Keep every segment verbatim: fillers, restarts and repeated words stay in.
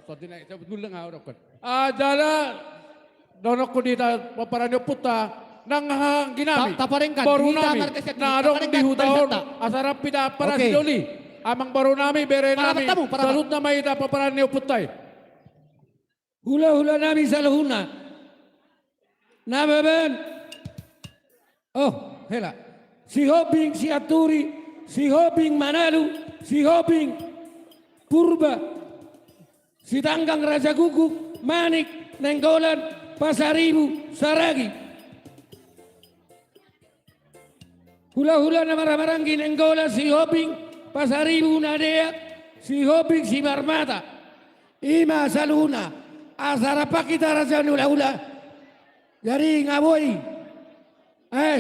Songon i nai, sebetulna nga au dokkon. Ah, jala dohonon di hita pomparan ni ompunta, nang haha anggi nami, ta-, taparenggan, boru nami, na adong di huta on, asa rap hita paras ni doli. Amang boru nami, bere nami, saluhutna ma hita pomparan ni ompunta i. Hulahula nami saluhutna. Nababan. Oh, hela. Sihombing Sianturi, Sihombing Manalu, Sihombing Purba, Sitanggang Raja Guguk, Manik Nainggolan, Pasaribu Saragi. Hulahula na marhahamaranggi Nainggolan, Sihombing Pasaribu na deak, Sihombing Simarmata. I ma saluhutna, asa rap hita raja ni hulahula. Jadi nga boi. Eh.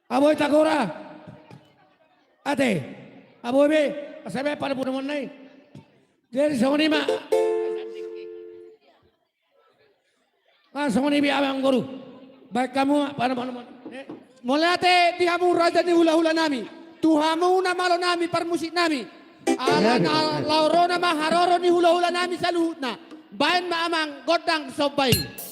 Nga boi tagora. Ate. Nga boi be. Asa be panaponomon nai. Jadi songon i ma. Ah, songon i be amang boru. Baen hamu ma panaponomon. Eh. Mauliate di hamu raja ni hulahula nami. Tu hamu na malo nami, parmusik nami. Ala na laho ro nama haroro ni hulahula nami saluhutna. Baen ma amang gondang somba i.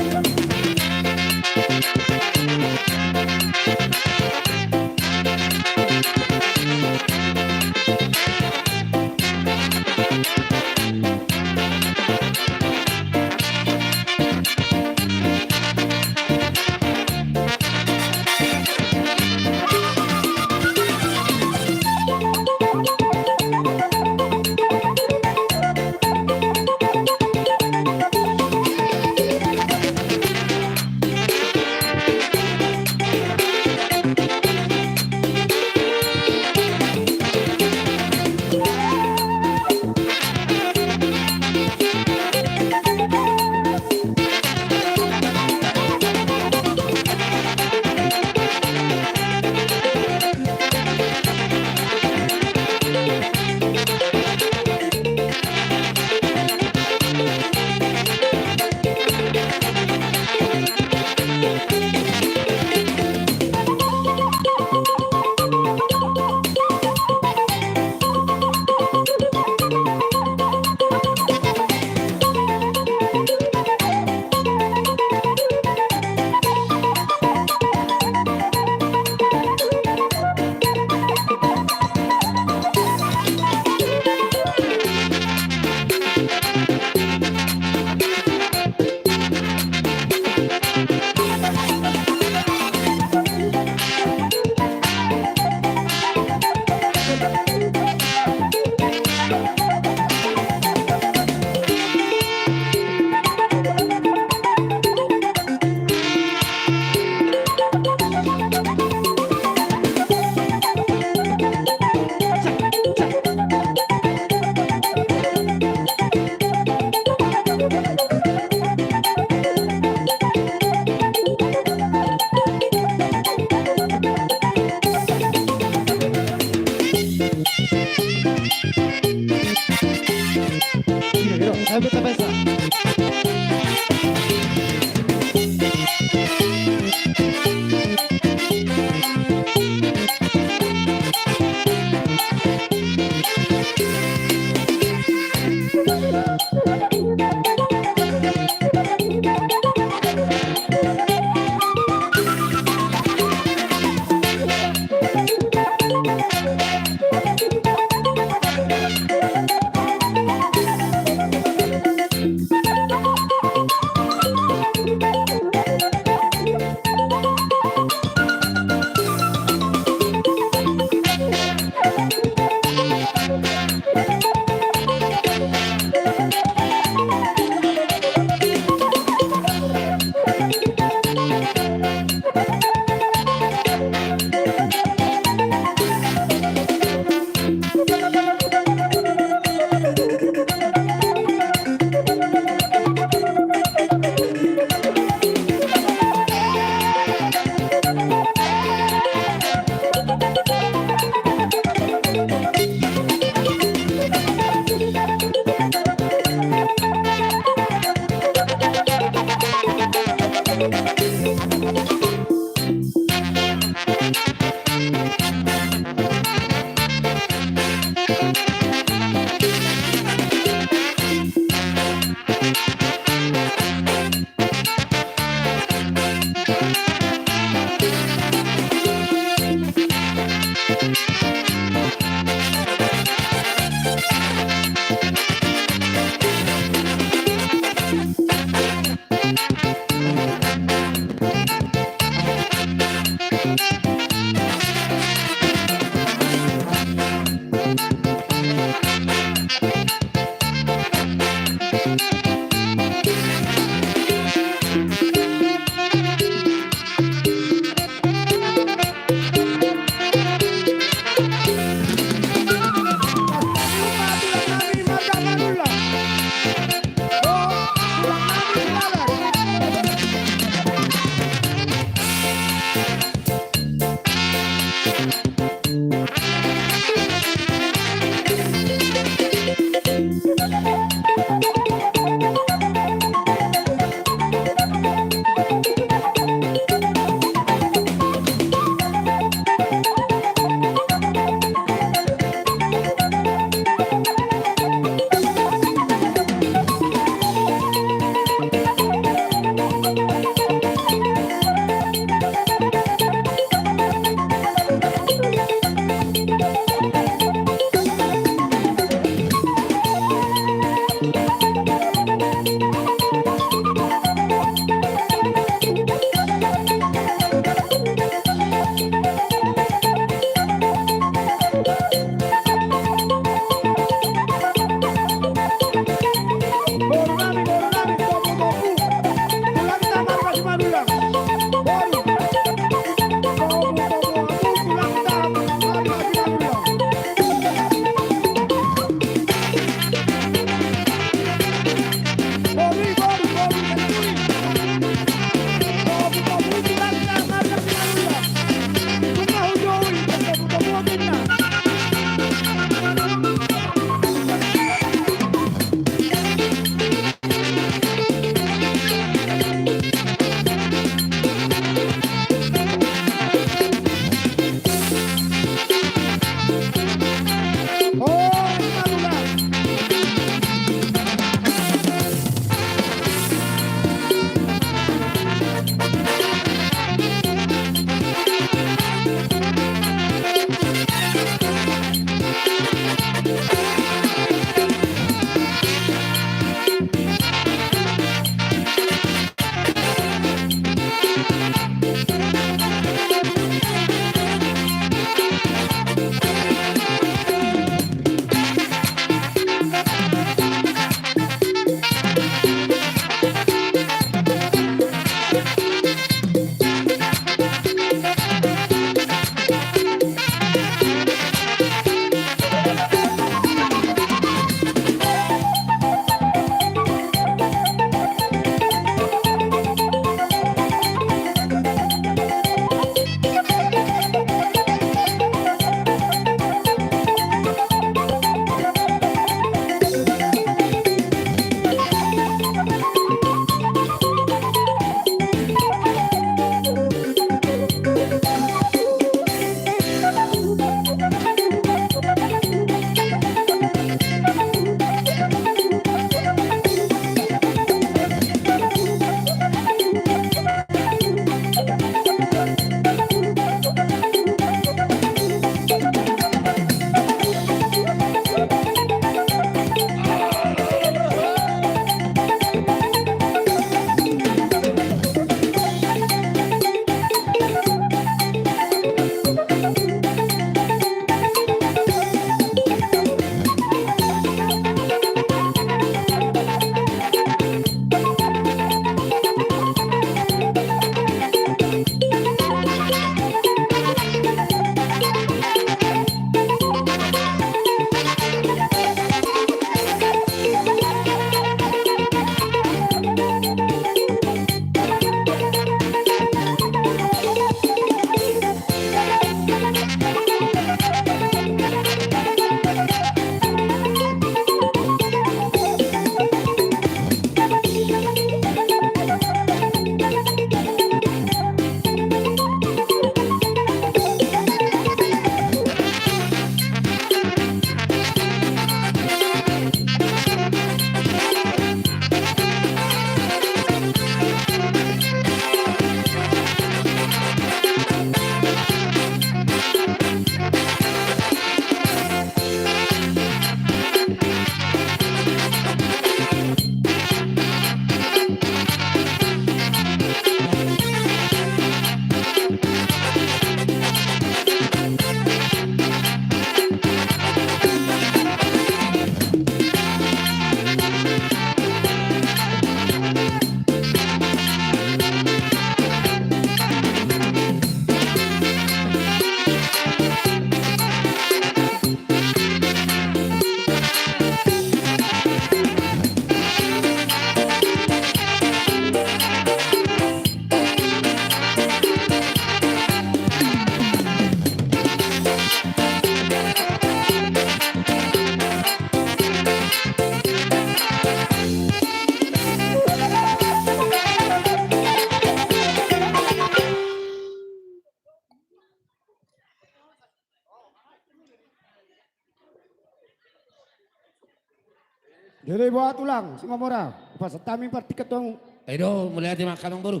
Jadi boha tulang Simamora, hupasahat hami partingkian tu hamu. Ai do, mauliate ma angka amangboru.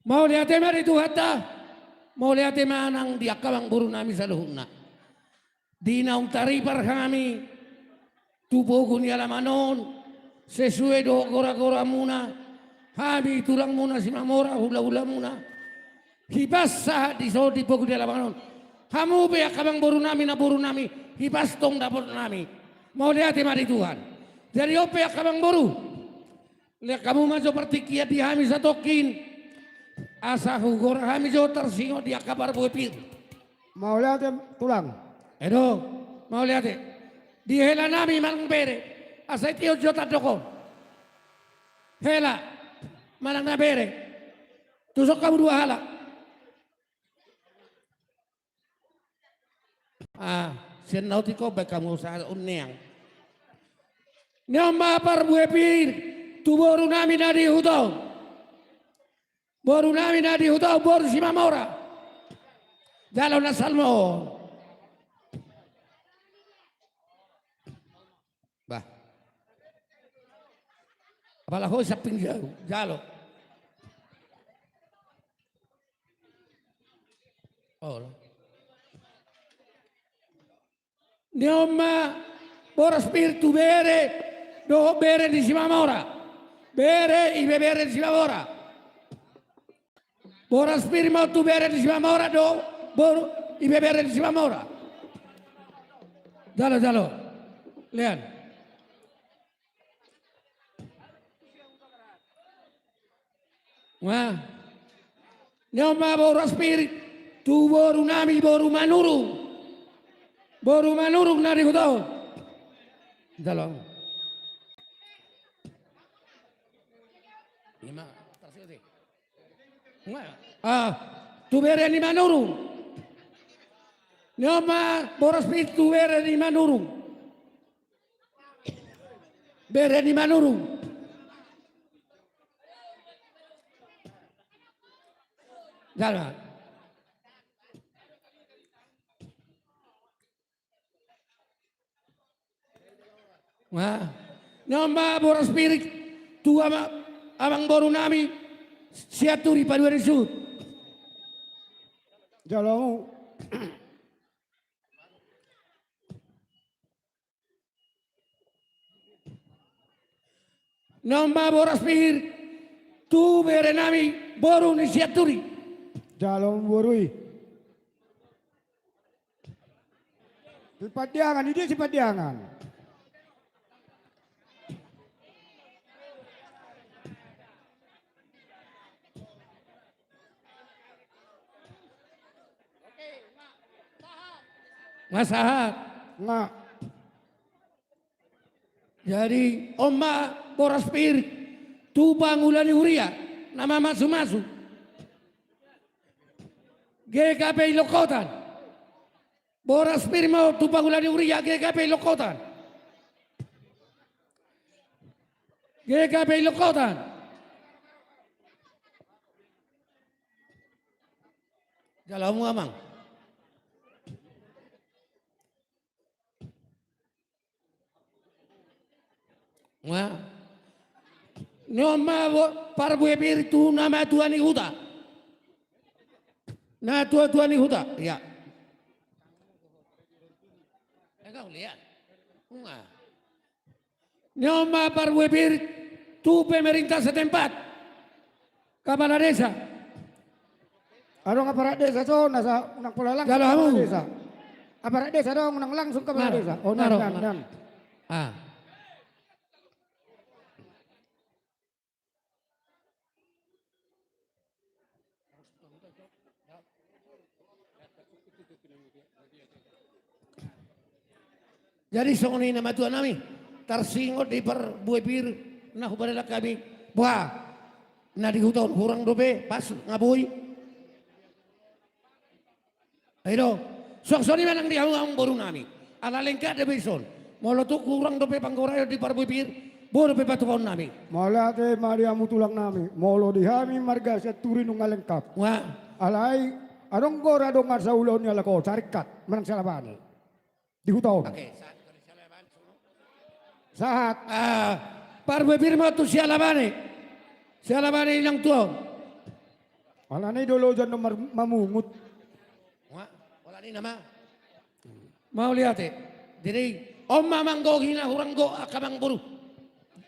Mauliate ma di Tuhanta. Mauliate ma nang di angka amangboru nami saluhutna. Di naung taripar hami tu pogu ni alaman on, sesuai dohot gora-goramuna, hami tulangmuna Simamora, hula-hulamuna, hipas sahat dison di pogu ni alaman on. Hamu pe angka amangboru nami, namboru nami, hipas tong dapot nami. Mauliate ma di Tuhan. Jadi on pe angka amangboru, lean hamu ma jo partingkian di hami satongkin, asa hugora hami jo tarsingot di angka parbue pir. Mauliate tulang. Ai do, mauliate. Di hela nami manang bere, asa itihon jo tandok on. Hela manang na bere. Tuson hamu dua halak. Ah, sian na otik on baen hamu usaha unneang. Ni on ma parbue pir tu boru nami na di huta on. Boru nami na di huta on, boru Simamora. Jalo na salmo. Bah. Apala ho samping jalo, jalo. Oh. Ni on ma boras pir tu bere dohot bere ni Simamora. Bere ibebere ni Simamora. Boras pir ma on tu bere ni Simamora dohot boru ibebere ni Simamora. Jalo, jalo. Lean. Wah. Ni on ma boras pir tu boru nami, boru Manurung. Boru Manurung na di huta on. Jalo. Lima. Ah, tu bere ni Manurung. Ni on ma boras pir tu bere ni Manurung. Bere ni Manurung. Jalo. Nah, ni on ma boras pir tu ama-, amangboru nami Sianturi Paduaning Suhut. Jalo. Ni on ma boras pir tu bere nami boru ni Sianturi. Jalo boru i. Sipandiangan, i dia Sipandiangan. Nga sahat. Nga. Jadi on ma boras pir tu pangula ni huria na mamasumasu. G K P I Longkotan. Boras pir ma on tu pangula ni huria G K P I Longkotan. G K P I Longkotan. Jalo hamu amang. Nga. Ni on ma bo-, parbue pir tu na matua ni huta. Na tua-tua ni huta. Ia. Enggak lihat. Nga. Ni on ma parbue pir tu pemerintah setempat. Kapala desa. Adong aparat desa so, nasa unang pola lang. Jalo hamu. Aparat desa. Aparat desa adong, unang langsung kapala desa. Oh, nan, nan, nan. Ah. Jadi songon i na matua nami, tarsingot di parbue pir na hubaranak hami, boha, na di huta on hurang dope, pas nga boi. Ai do, suang songon i ma nang di hamu amangboru nami. Ala lengkap dope dison. Molo tung hurang dope panggoraion di parbue pir, boi dope patupaon nami. Mauliate ma di hamu tulang nami. Molo di hami marga Sianturi nunga lengkap. Nga. Alai adong gora dongan saulaon ni halak on, saringkat manang salabani. Di huta on. Oke, sa-, saringkat. Sahat. Ah, parbue pir ma tu sialabane. Sialabane inang tuaon. Alani do loja do mar-, mamungut. Nga, alani nama. Mauliate. Jadi, on ma manggohi na hurang gok angka amangboru.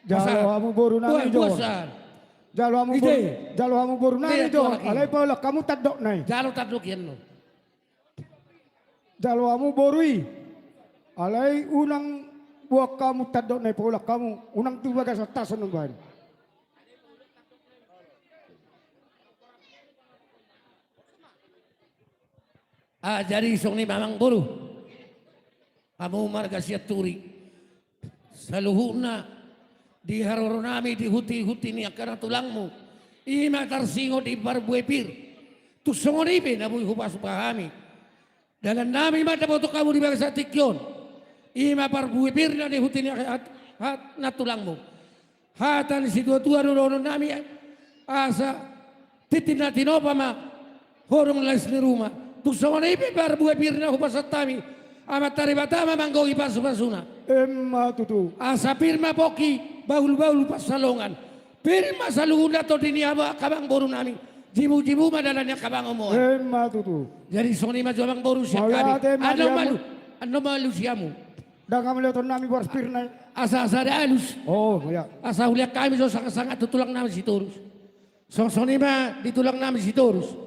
Jalo hamu boru nami jo. Jalo hamu boru, jalo hamu boru nami jo. Alai paulak hamu tandok nai. Jalo tandok ian no. Jalo hamu boru i. Alai unang buat hamu tandok nai paulak hamu. Unang tu bagasan tason nang baen. Ah, jadi songon i ma amangboru. Hamu marga Sianturi. Saluhutna di haroro nami di huti-huti ni angka na tulangmu. I ma tarsingot di parbue pir. Tung songon i pe na boi hupasupasu hami. Dalan nami ma dapoton hamu di bagasan tingki on. I ma parbue pir na di huti ni angka na tulangmu. Hata ni situatua do dohonon nami, asa tintin na tinopa ma horong lais ni ruma. Tung songon i pe parbue pir na hupasahat hami, Amanta Debata ma manggohi pasupasuna. Emma tutu. Asa pir ma pongki bahulbahul pansalongan. Pir ma saluhutna tondi ni hamu angka amangboru nami. Jimujimu ma dalan ni angka pangomoan. Emma tutu. Jadi songon i ma jo amangboru sian hami. Annon ma alusi hamu. Ndang hamu lehon nami boras pir nai. Asa sada alus. Oh, iya. Asa hulean hami jo sanga-sanga tu tulang nami Sitorus. Songon i ma di tulang nami Sitorus.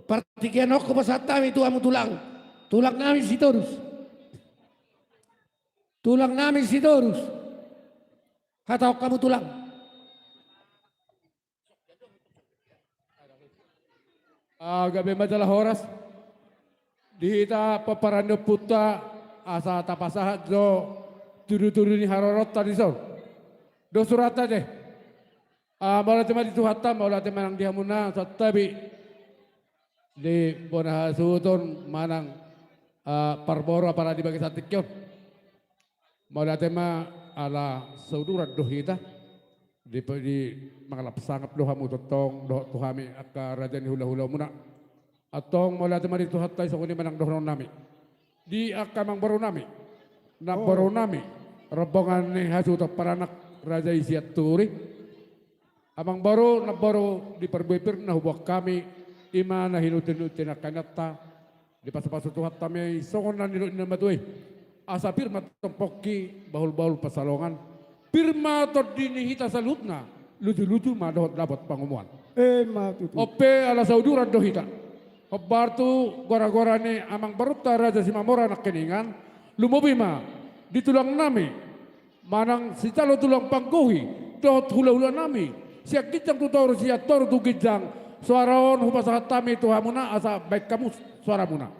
Partingkian on hupasahat hami tu hamu tulang. Tulang nami Sitorus. Tulang nami Sitorus. Hatahon hamu tulang. Ah, gabe ma jala horas. Di hita pomparan ni ompunta asa tapasahat jo tudutudu ni haroronta dison. Dos huranta deh. Ah, mauliate ma di Tuhanta, mauliate ma nang di hamuna, santabi. Di bona hasuhuton manang, ah, parboru apala di bagasan tingki on. Mauliate ma ala sauduran do hita. Di, di mangalap sangap do hamu tongtong dohot tu hami angka raja ni hulahulamuna. Antong mauliate ma di Tuhanta i songon i ma nang dohonon nami. Di angka amangboru nami. Namboru nami. Rombongan ni hasuhuton paranak raja i Sianturi. Amangboru, namboru di parbue pir na huboan hami, i ma na hinutinhuti ni angka inanta, dipasupasu Tuhanta ma i songon na nidok ni na matua i. Asa pir ma tong pongki bahulbahul pansalongan, pir ma tondi ni hita saluhutna, lujuluju ma dohot dapot pangomoan. Emma tutu. On pe ala sauduran do hita. Hombar tu goragora ni amangborunta Raja Simamora nangkiningan, lumobi ma di tulang nami, manang sijalo tulang panggohi dohot hulahula nami, sian ginjang tu toru, sian toru tu ginjang, soara on hupasahat hami tu hamuna asa baen hamu soaramuna.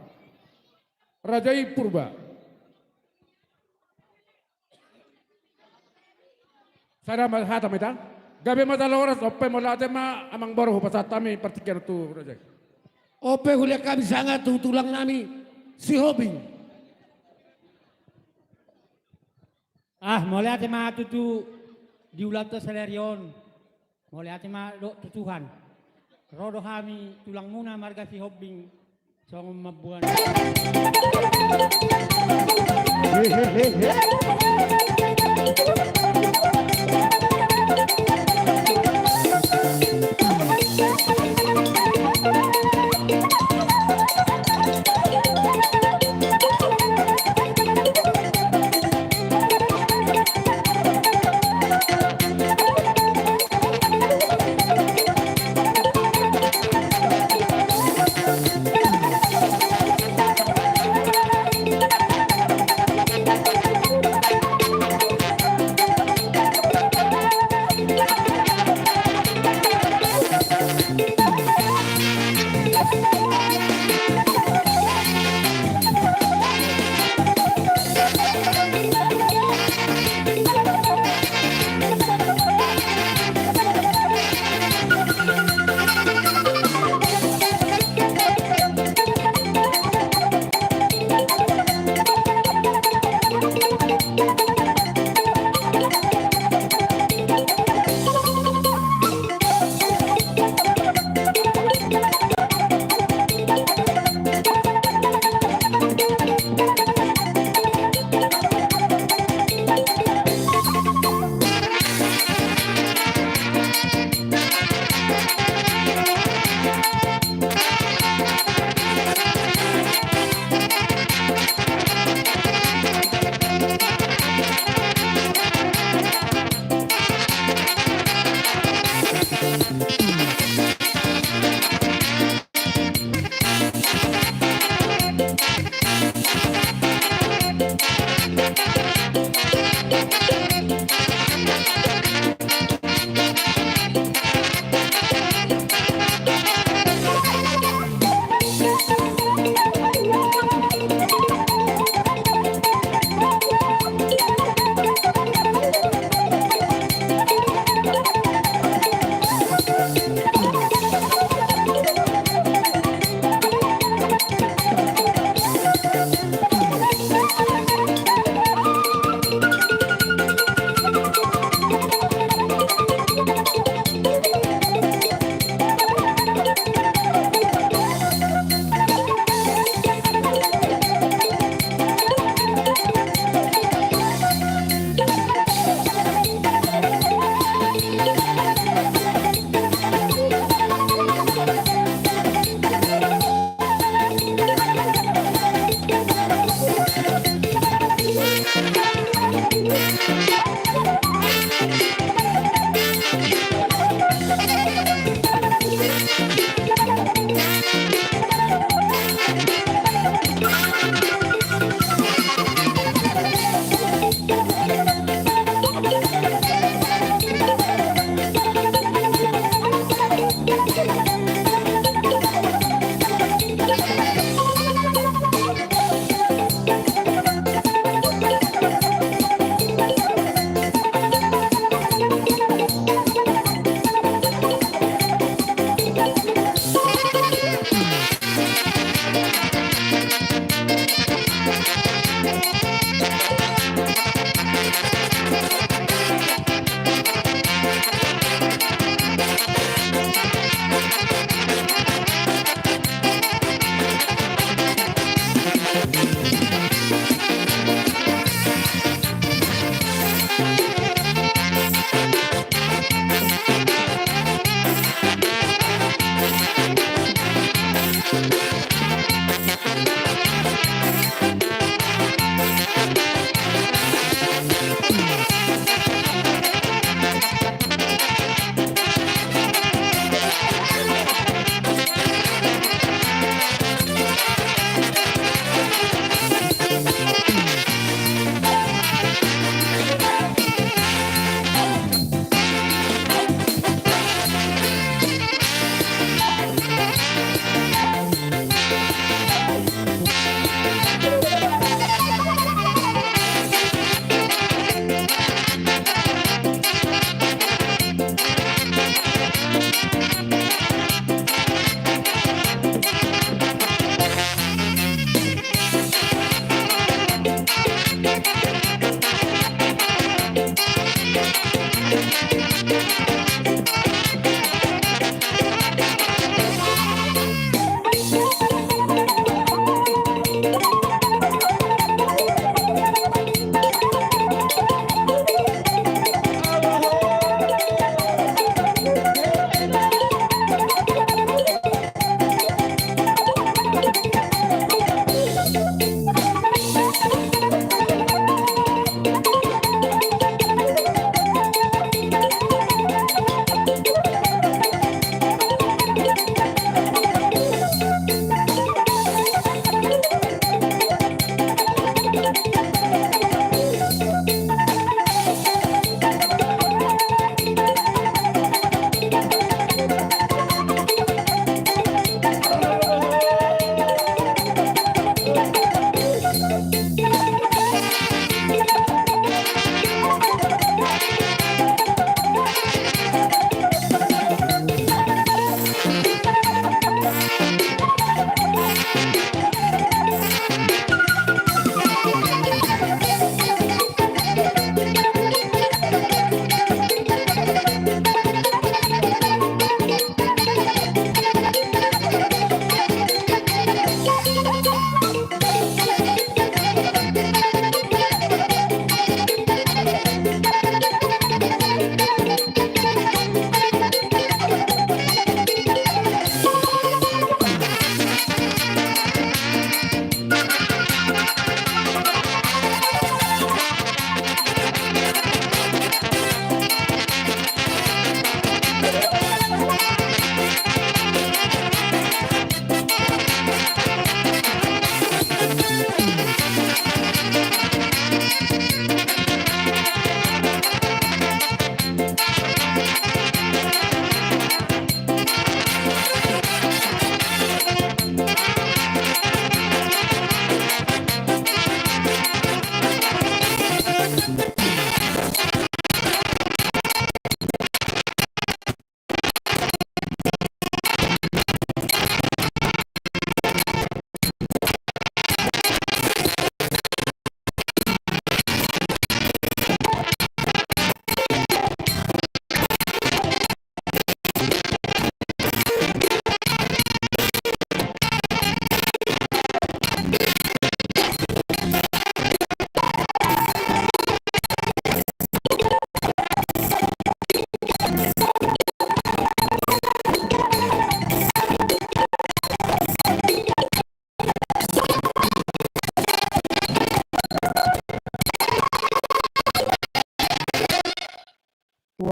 Raja i Purba. Sada ma hata ma hita. Gabe ma jala horas, on pe mauliate ma amangboru hupasahat hami partingkian tu raja i. On pe hulean hami sanga tu tulang nami Sihombing. Ah, mauliate ma tutu di ulaonta sadari on. Mauliate ma dohot tu Tuhan. Ro do hami tulangmuna marga Sihombing songon mamboan.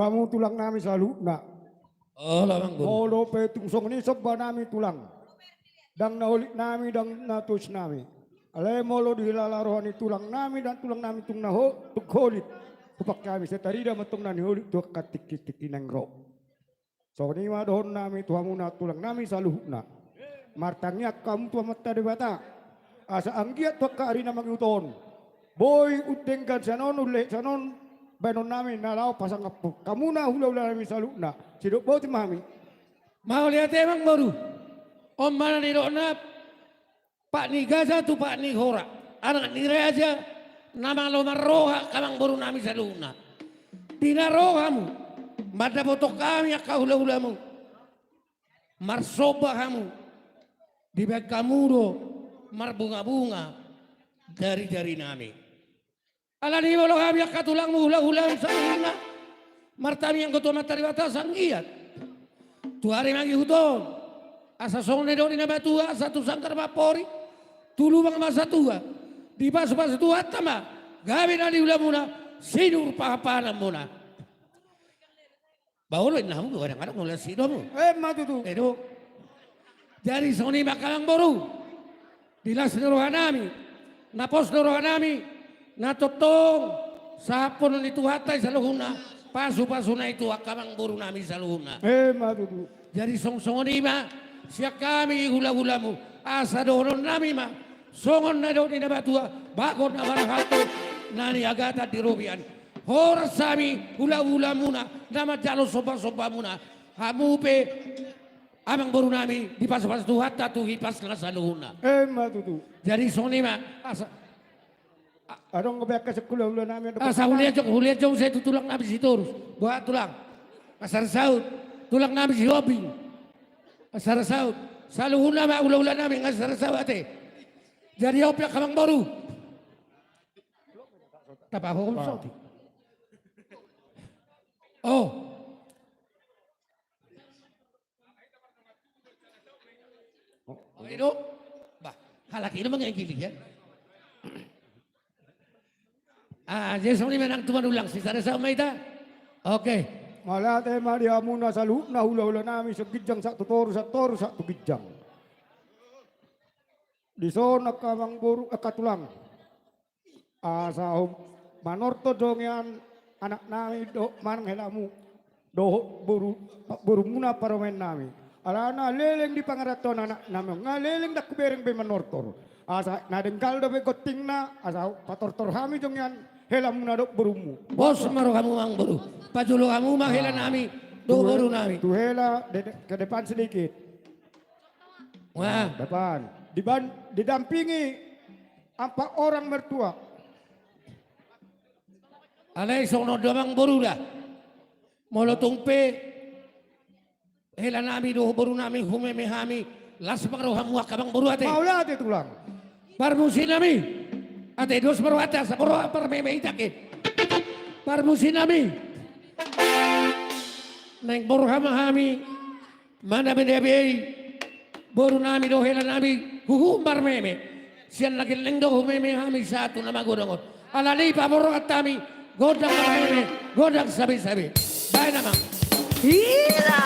Hamu tulang nami saluhutna. Olo, Amang Boru. Molo pe tung songon i somba nami tulang, ndang na holit nami, ndang na tois nami. Alai molo dihilala roha ni tulang nami, ndang tulang nami tung na ho-, tung holit, hupakke hami sai tarida ma tong na niholit tu angka tingki-tingki naeng ro. Songon i ma dohonon nami tu hamuna tulang nami saluhutna. Martangiang hamu tu Amanta Debata asa anggiat tu angka ari na mangihut on, boi umdenggan sian on, umlehon sian on baenon nami na laho pasangaphon hamuna hula-hula nami saluhutna. Sidok boti ma hami. Mauliate, Amang Boru. On ma na nidokna, pat ni gaja tu pat ni hora, anak ni raja na malo marroha angka Amang Boru nami saluhutna. Di na ro hamu mandapothon hami angka hula-hulamu, marsomba hamu, dibaen hamu do marbunga-bunga jari-jari nami. Alani i molo hami angka tulangmu hula-hulamu saluhutna martangiang do tu Amanta Debata asa anggiat tu ari mangihut on, asa songon na nidok ni na matua, asa tu sanggar ma pori, tu lubang ma satua, dipasu-pasu Tuhanta ma gabe na niulamuna, sinur pahanpahananmuna. Ba olo inna hamu, kadang-kadang molo sidomu. Emma tutu. Edo. Jadi songon i ma angka Amang Boru. Di las ni roha nami, na pos do roha nami, na tongtong sahaphon ni Tuhanta i saluhutna pasu-pasuna i tu angka Amang Boru nami saluhutna. Emma tutu. Jadi songon-songon i ma sian hami hula-hulamu, asa dohonon nami ma songon na nidok ni na matua, bagot na marhalto na niagatan di robean. Horas hami hula-hulamuna na manjalo somba-sombamuna. Hamu pe Amang Boru nami, dipasu-pasu Tuhanta tu hipasna saluhutna. Emma tutu. Jadi songon i ma asa, a-, adong be angka hula-hula nami, adong asa be huliat jong, huliat jong sai tu tulang nami Sitorus. Boha tulang? Asa ra saut. Tulang nami Sihombing. Asa ra saut. Saluhutna ma hula-hula nami, asa ra saut ate. Jadi on pe angka Amang Boru. Tapahohom saotik. Oh. Oh, i do. Bah, halak i do manggiling-giling ya. Ah, jadi songon i ma nang tuan ulang, sisada saut ma hita. Oke. Mauliate ma di hamuna saluhutna hula-hula nami, sian ginjang sahat tu toru, sahat toru sahat tu ginjang. Dison angka Amang Boru, angka tulang. Asa hom manortor do nian anak nami dohot manang helamu dohot boru, borumuna parumaen nami. Alana leleng di pangarantoan anak nami on, nga leleng ndang hubereng be manortor. Asa na denggan dope gontingna, asa patortor hami do nian helamuna dohot borumu. Pos ma rohamu Amang Boru. Pajolo hamu ma hela nami dohot boru nami. Tu hela de-, ke depan sedikit. Wah. Depan. Diban-, didampingi empat orang mertua. Alai songon on do Amang Boru da. Molo tung pe hela nami dohot boru nami humeme hami, las ma rohamu angka Amang Boru ate. Mauliate tulang. Parmusi nami. Ate dos ma rohanta, asa borhat marmeme hita ke. Parmusi nami. Naeng borhat ma hami. Mandabe-dabei boru nami dohot hela nami huhut marmeme. Sian na gelleng do humeme hami sahat tu na magodang on. Alani i paborhat hami gondang marmeme, gondang sabe-sabe. Baen amang. Ira.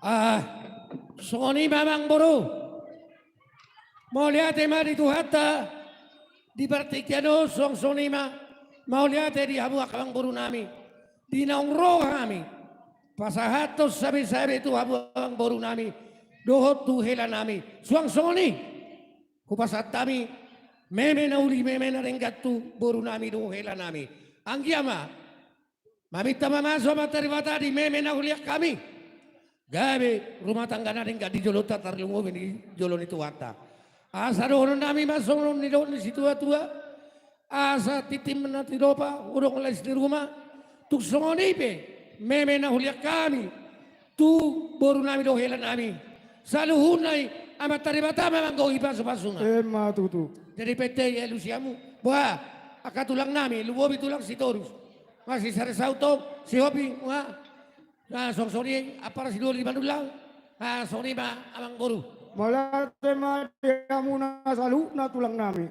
Ah, songon i ma amangboru. Mauliate ma di Tuhanta, di partingkian on suang songon i ma. Mauliate di hamu angka amangboru nami, di naung ro hami pasahathon sabe-sabe tu hamu amangboru nami dohot tu hela nami. Suang songon i hupasahat hami meme na uli, meme na denggan tu boru nami dohot hela nami. Anggiat ma maminta mamasu Amanta Debata di meme na hulean hami, gabe rumah tangga na denggan di jolonta, tarlumobi di jolo ni Tuhanta. Asa dohonon nami ma songon nidok ni situa-tua: Asa tintin na tilopa, hudok lais ni ruma. Tung songon i pe meme na hulean hami tu boru nami dohot hela nami, saluhutna i Amanta Debata ma manggohi pasu-pasuna. Emma tutu. Jadi pete i alusi hamu, boha, angka tulang nami, lumobi tulang Sitorus, nga si Sarisaut on, si Hopi, nga, nga songon i, ampara Sidolik Manullang. Nga songon i ma amangboru. Mauliate ma di hamuna saluhutna tulang nami.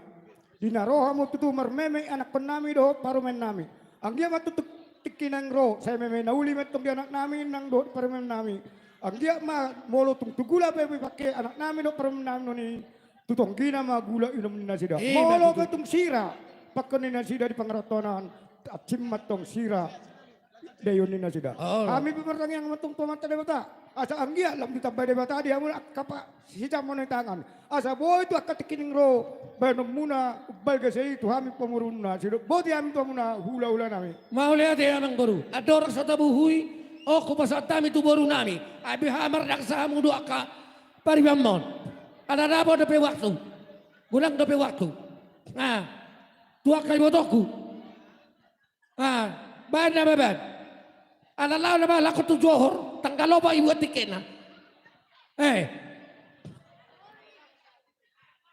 Di na ro hamu tutu marmeme anakkon nami dohot parumaen nami. Anggiat ma tutu tingki naeng ro sai meme na uli ma tonggi anak nami nang dohot parumaen nami. Anggiat ma molo tung tu gula pe dipangke anak nami dohot parumaen nami on i, tu tonggina ma gula inom ni nasida. Ima tutu. Molo pe tung sira pangkeon ni nasida di pangarantoan, hansit ma tong sira daion ni nasida. Oh. Hami pe martangiang ma tong tu Amanta Debata, asa anggiat lam ditambai Debata di hamu angka pa-, sitambaon ni tangan, asa boi tu angka tingki naeng ro baenonmuna umbalga sai tu hami pamoruonna, sai dok boti hami tu hamuna hula-hula nami. Mauliate amangboru. Andorang so tabuhu i, on hupasahat hami tu boru nami. Ai beha mardaksa hamu do angka paribanmon. Ala dapot dope waktu. Godang dope waktu. Nah, tu angka ibotoku. Ah, baen nama baen. Ala laho nama laho tu Johor, tanggal opat i buat tiketna. Eh.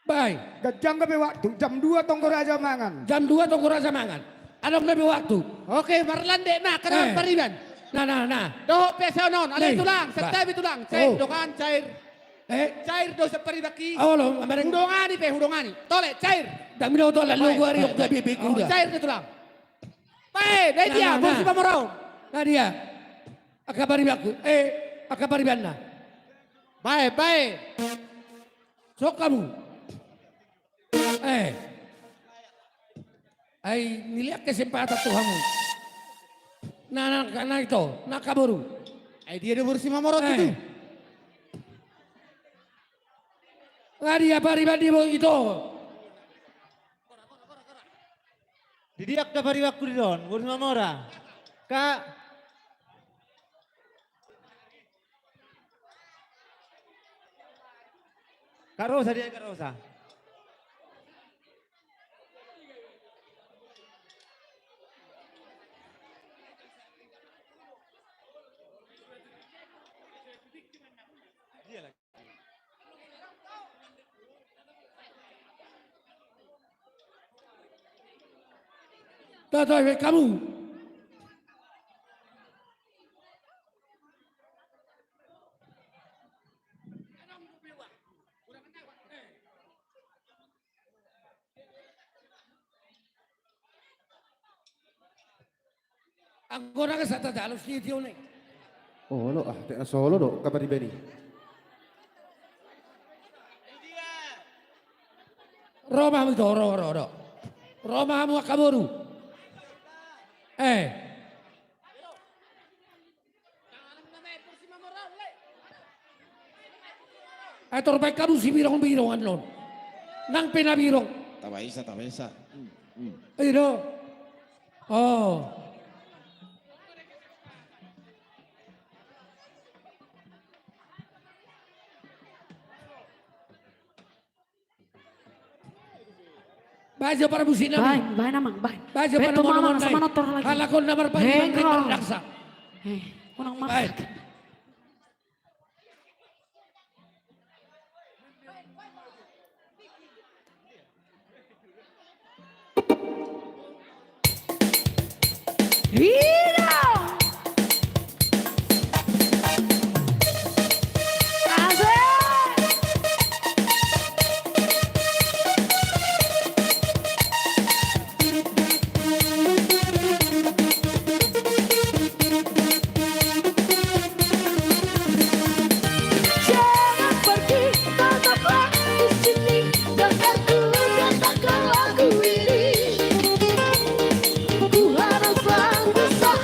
Baen. Ganjang dope waktu, jam dua tonggo raja mangan. Jam dua tonggo raja mangan. Adong dope waktu. Oke, marlandek ma, kedaon pariban. Nah, nah, nah. Dohot pe saonon, ale tulang, santabi tulang. Cair, dongan, cair. Eh? Cair do saparibanki. Hudongani pe, hudongani. Tole, cair. Dang milo tole, lo gua riok gabe be kuda. Cair do tulang. Bae, bae dia, nah, nah, bos si pamorau. Nah dia. Angka paribanku, eh, angka paribanna. Bae, bae. Sok hamu. Eh. Ai nilean kesempatan tu hamu. Nah, nah, nah ito, nah angka boru. Ai dia do boru si mamorot itu. Nga dia pariban ni boru ito. Di dia angka paribanku dison, boru Mamora. Ka. Karosa dia, karosa. Toto, eh, kamu. Anggo na ke sata jalus di tione. Olo, ah, tek na solo do, kabar di beni. Ro ma hamu ito, ro, ro, ro. Ro ma hamu angka boru. Eh. Ator baen hamu sibirong-birong annon. Nang pe na birong. Tabaisa, tabaisa. Hmm, hmm. Ayo do. Oh. Baen jo parmusik nami. Baen, baen amang, baen. Baen jo parmusik nami. Halak on na marpadan. Hei, unang maksa. Baen. Ida! Asik! Jangan pergi, tetaplah di sini, dengarku katakan lagu ini. Ku harap sanggup saat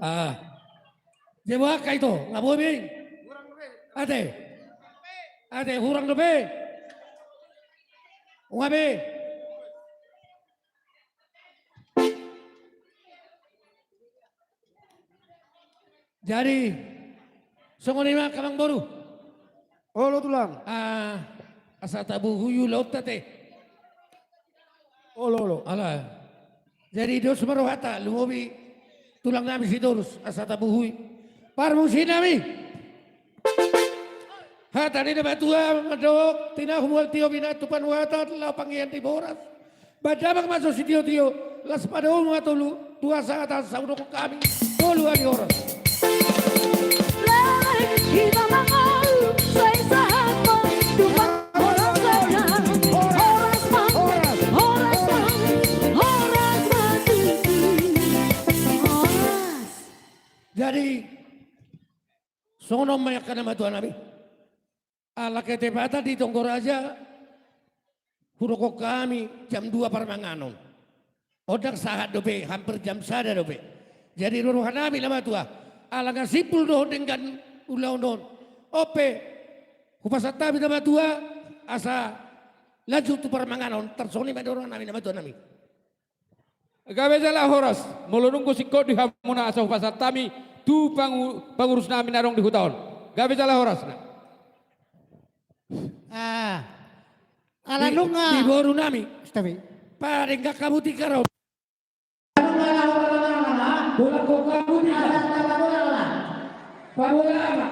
Ah. Dia buat kai to, nggak boleh. Ate. Ate, hurang dope. Nggak be. Jadi, songon i ma amang boru. Olo tulang. Ah, asa tabuhu ulaonta te. Olo, olo. Ala. Jadi dos ma rohanta, lumobi tulang nami Sitorus, asa tabuhu i. Parmusi nami. Hata ni na matua mandok, tinahu mual tio binatu panuatan, laho pangian di boras. Badabang maso sitio-tio, las padomu ma tolu, dua sahatan saudok hami, tolu ari horas. Jadi, songon on ma i angka na matua nami. Ala ketepatan di tonggo raja, hudok hami jam dua parmanganon. Ondang sahat dope, hampir jam sada dope. Jadi roha nami na matua, ala nga simpul dohot denggan ulaon on. On pe, hupasahat hami na matua, asa lanjut tu parmanganon, tarsongon i ma di roha nami na matua nami. Gabe jala horas, molo nunga singkop di hamuna asa hupasahat hami, tu pangu-, pangurus nami na adong di huta on. Gabe jala horas na. Ah. Ala nunga. Di boru nami. Stop i. Padenggan hamu tingki on. Bola kok hamu tingki. Pabola ma.